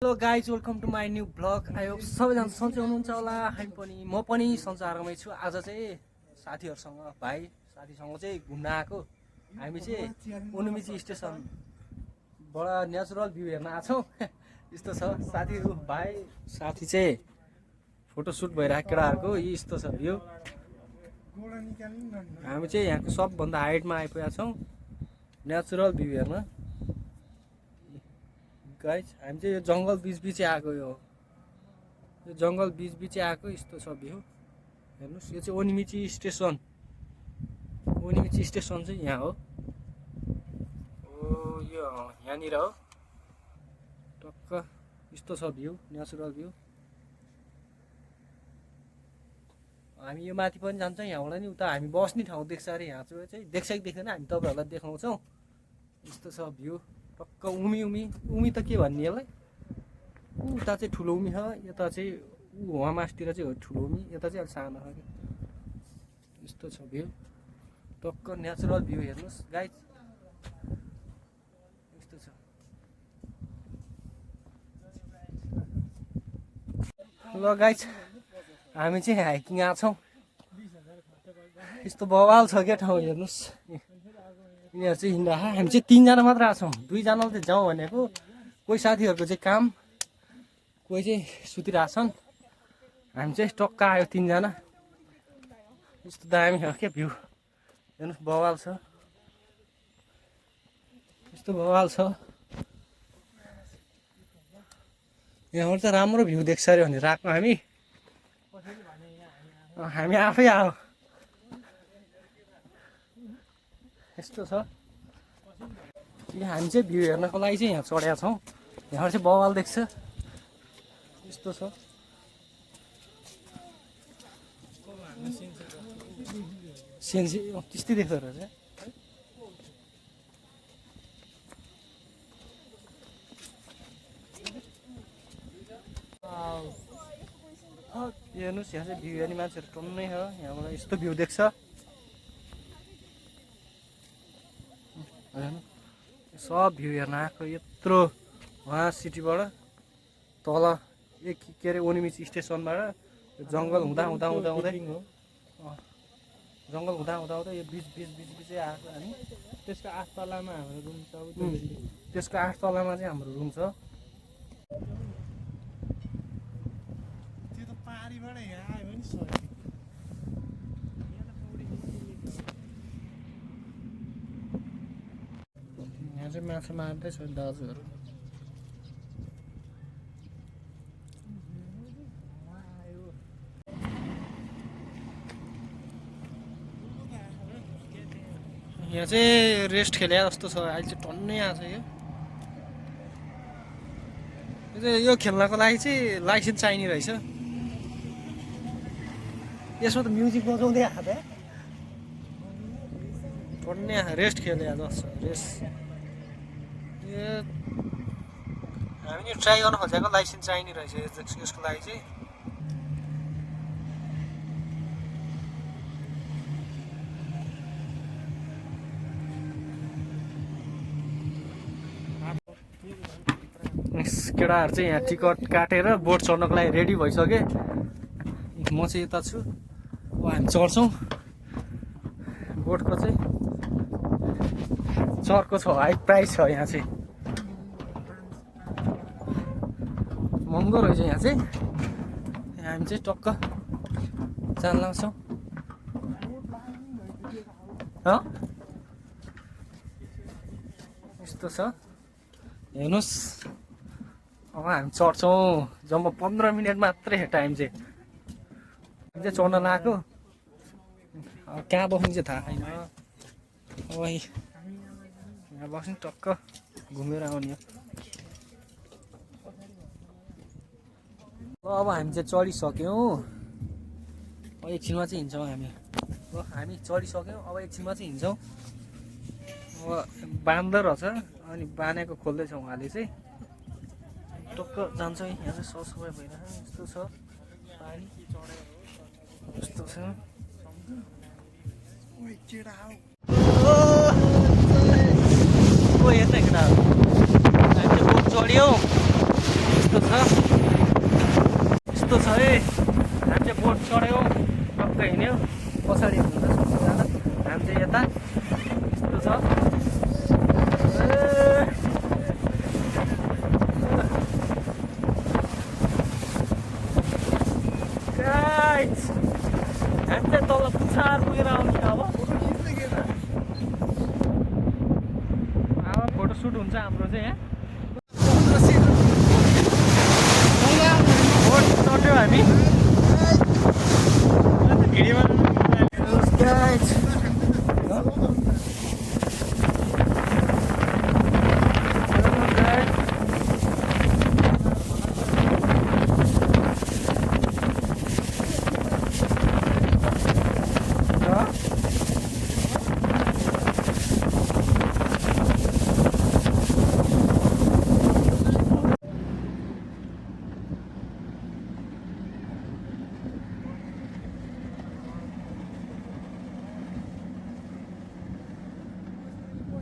Hello guys welcome to my new blog I hope सबैजना सन्चै हुनुहुन्छ होला म पनि सन्चै आरामै छु। आज चाहिँ साथीहरूसँग साथीसँग चाहिँ घुम्न आएको हामी चाहिँ उनुमिची स्टेसनबाट नेचुरल भ्यू हेर्न आएको छौँ। यस्तो छ साथीहरू साथी चाहिँ फोटोसुट भइरहेको केटाहरूको यस्तो छ भ्यू। हामी चाहिँ यहाँको सबभन्दा हाइटमा आइपुगेका छौँ नेचुरल भ्यू हेर्न। गाइज हामी चाहिँ यो जङ्गल बिचबिचै आएको यो जङ्गल बिचबिचै आएको यस्तो छ भ्यू हेर्नुहोस्। यो चाहिँ ओनिमिची स्टेसन चाहिँ यहाँ हो। यो यहाँनिर हो टक्क यस्तो छ भ्यू नेचुरल भ्यू। हामी यो माथि पनि जान्छौँ यहाँबाट नि उता हामी बस्ने ठाउँ देख्छ अरे। यहाँ चाहिँ देख्छ कि देख्दैन हामी तपाईँहरूलाई देखाउँछौँ। यस्तो छ भ्यू टक्क उमी त के भन्ने यसलाई। उता चाहिँ ठुलो उमी छ, यता चाहिँ वहाँ मासतिर चाहिँ ठुलो उमी, यता चाहिँ अलिक सानो छ कि। यस्तो छ भ्यू टक्क नेचुरल भ्यू हेर्नुहोस् गाइज यस्तो छ। ल गाइज हामी चाहिँ हाइकिङ आएको छौँ। यस्तो बवाल छ क्या ठाउँ हेर्नुहोस्। यिनीहरू चाहिँ हिँड्दा हामी चाहिँ 3 जना मात्र आएको छौँ। 2 जनाले चाहिँ जाउँ भनेको, कोही साथीहरूको चाहिँ काम, कोही चाहिँ सुतिरहेछन्। हामी चाहिँ टक्क आयो 3 जना। यस्तो दामी छ क्या भ्यू हेर्नुहोस् बवाल छ। यस्तो बवाल छ यहाँबाट चाहिँ राम्रो भ्यू देख्छ अरे भनेर आएको हामी आफै आयो। यस्तो छ हामी चाहिँ भ्यू हेर्नको लागि चाहिँ यहाँ चढेका छौँ। यहाँबाट चाहिँ बवाल देख्छ यस्तो छ। सेन्सी त्यस्तै देख्दो रहेछ। हेर्नुहोस् यहाँ चाहिँ भ्यू हेर्ने मान्छेहरू टन्नै छ। यहाँबाट यस्तो भ्यू देख्छ। सब भ्यू हेर्न आएको यत्रो वहाँ सिटीबाट तल के अरे ओनिमिची स्टेसनबाट जङ्गल हुँदा यो बिचै आएको हामी। त्यसको 8 तलामा हाम्रो रुम छ। त्यसको 8 तलामा चाहिँ हाम्रो रुम छ। त्यो त पारीबाट यहाँ आयो भने यहाँ चाहिँ माछा मार्दैछ दाजुहरू। यहाँ चाहिँ रेस्ट खेले जस्तो छ। अहिले चाहिँ टन्नै आएको छ यो खेल्नको लागि चाहिँ लाइसेन्स चाहिने रहेछ। यसमा त म्युजिक बजाउँदै आएको थियो। टन्नै रेस्ट खेले जस्तो रेस्ट। हामी नि ट्राई गर्न खोजेको लाइसेन्स चाहिने रहेछ यसको लागि चाहिँ। केटाहरू चाहिँ यहाँ टिकट काटेर बोट चढ्नको लागि रेडी भइसके। म चाहिँ यता छु। अब हामी चढ्छौँ। बोटको चाहिँ चर्को छ, हाई प्राइस छ। यहाँ चाहिँ महँगो रहेछ यहाँ चाहिँ। हामी चाहिँ टक्क जान लाग्छौँ। यस्तो छ हेर्नुहोस्। अब हामी चढ्छौँ। जम्मा 15 मिनट मात्रै टाइम चाहिँ चढ्न लगाएको। अब कहाँ बस्नु चाहिँ थाहा छैन। अब यहाँ बस्नु टक्क घुमेर आउने हो। अब हामी चाहिँ चढिसक्यौँ। अब एकछिनमा चाहिँ हिँड्छौँ हामी। हामी चढिसक्यौँ। अब एकछिनमा चाहिँ हिँड्छौँ। अब बाँदर रहेछ अनि बाँधेको खोल्दैछ उहाँले चाहिँ। टक्क जान्छ। यहाँ चाहिँ सरसफाइ भइरहेको यस्तो छ। पानी यस्तो छ। हेर्न केटा हामी चाहिँ बोट चढ्यौँ। यस्तो छ यस्तो छ है हामी चाहिँ बोट चढ्यौँ टक्क हिँड्यौँ पछाडि हुनुहुन्छ सबैजना हामी चाहिँ यता यस्तो छ गाइस हामी चाहिँ तल पुछार पुगेर आउने अब फोटो सुट हुन्छ हाम्रो चाहिँ यहाँ बोट चढ्यौँ हामी